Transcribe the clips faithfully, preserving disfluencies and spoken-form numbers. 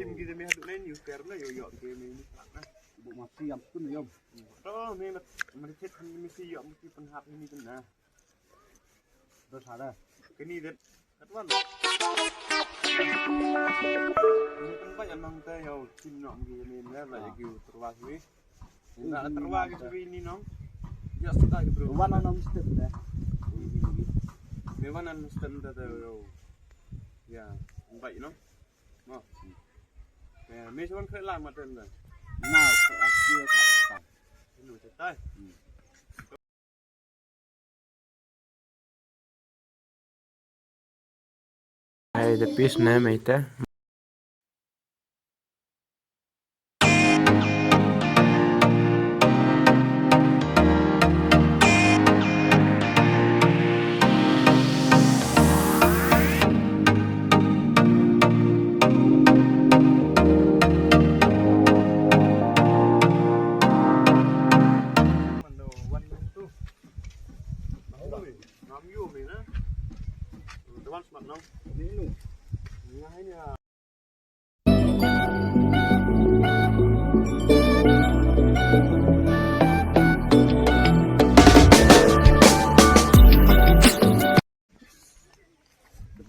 Tim ki de me haduh nai ni u ker na yo yo ke me ni plak na. Bu mati am tu ni yom. To me mat mati chet han me si yo me si pen hap ni tu na. Dos ada. Kini de kat wan. Ni kan ba yang nang te yo tim nok ni ni na la ya ki terwa ki. Ina terwa ki suri ni nong. Ya suka ki bro. Wan on step de. Me wan on step de de yo. Ya, invite no. No. Ya, me suan kre la ma tem de. Na, ko asia ka. Inu cetai. Ai da pis ne mai ta. Ngam yu mi na. Tuan smat nong. Ni nu. Ni hai ni.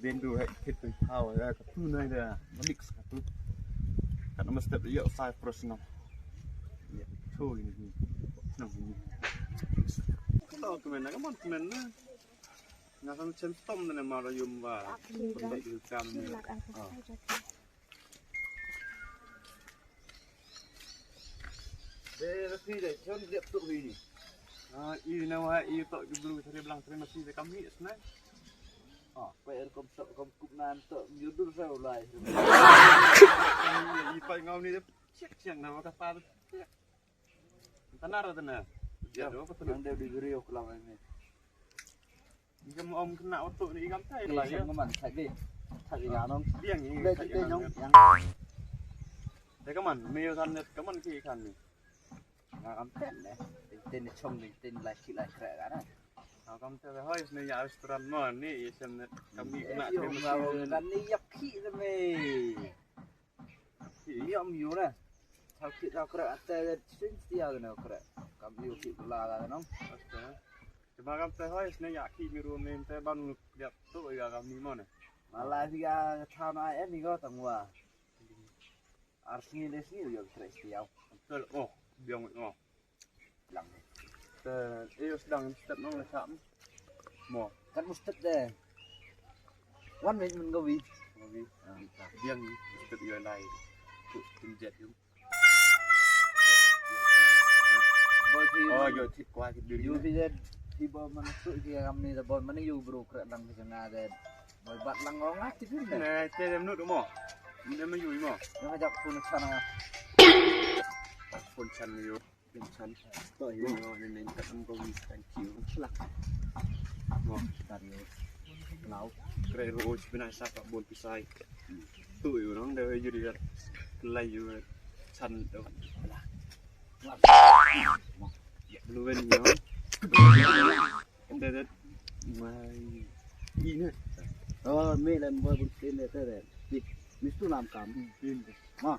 Bin du hai kit tu hau ya ka tu nai da mix ka tu. Ka nama step yo five percent. Ya tu ini. Nong ini. Lo kemen na, come on kemen na. Nga kan chen tom ne maro yum ba. Ba yu kam ne. De la phi de chon de tu hi ni. Ah, i na wa i to ki blu thari blang thari ma phi de kam hi sna. Ah, pa er kom to kom kup nan to yu dur sa ulai. I pa ngau ni de chek chek na wa ka pa. Tanar tanar. Ya do ko tanar. Nang de di gri ok lam ni. Ikam om kena otok ni ikam tai lah ya. Kaman thak di. Thak di nganong. Biang ni. Dek dek nong. Dek kaman, meo san net kaman ki kan ni. Nga kam ten deh. Ten ni chong ni ten lai ki lai krek kan. Nga kam ten hoi ni ya restaurant mo ni isem net. Kami kena. Kan ni yak ki de me. Ki yom yu na. Thau ki thau krek ate sing tia na krek. Kam yu ki la la nong. Cuma kam te hoi sne ya ki mi ru men te ban liap tu ya kam ni mo ne. Mala sia thau na en ni go tang wa. Ar sngi de sngi yo krek tia. Tel oh biang oh. Lang. Te, eh, sedang step nong le cham. Mo. Kan mustep de. Wan wei men gawi. Gawi. Biang step yo lai. Tu tinjet yum. Boy ki. Oh, yo tip kwa ki bil. Yo bi de. Ki bo man tu ki ram ni de bo man yo bro krek lang bi na de. Boy bat lang ong ah tip ni. Ne, te dem nut mo. Ni me yo mo. Yo jak pun sana. Pun sana yo. Pynsan. To yu no ne ne ka tam ko mi kan ki u chlak. Mo kan yu. Lau. Kre ro o chibina sa ka bon pisai. Tu yu nong de yu ri lai yu san do. Ya lu wen yo. Ente de mai. Ine. Oh, me len boy bun ente de. Mistu nam kam. Ma.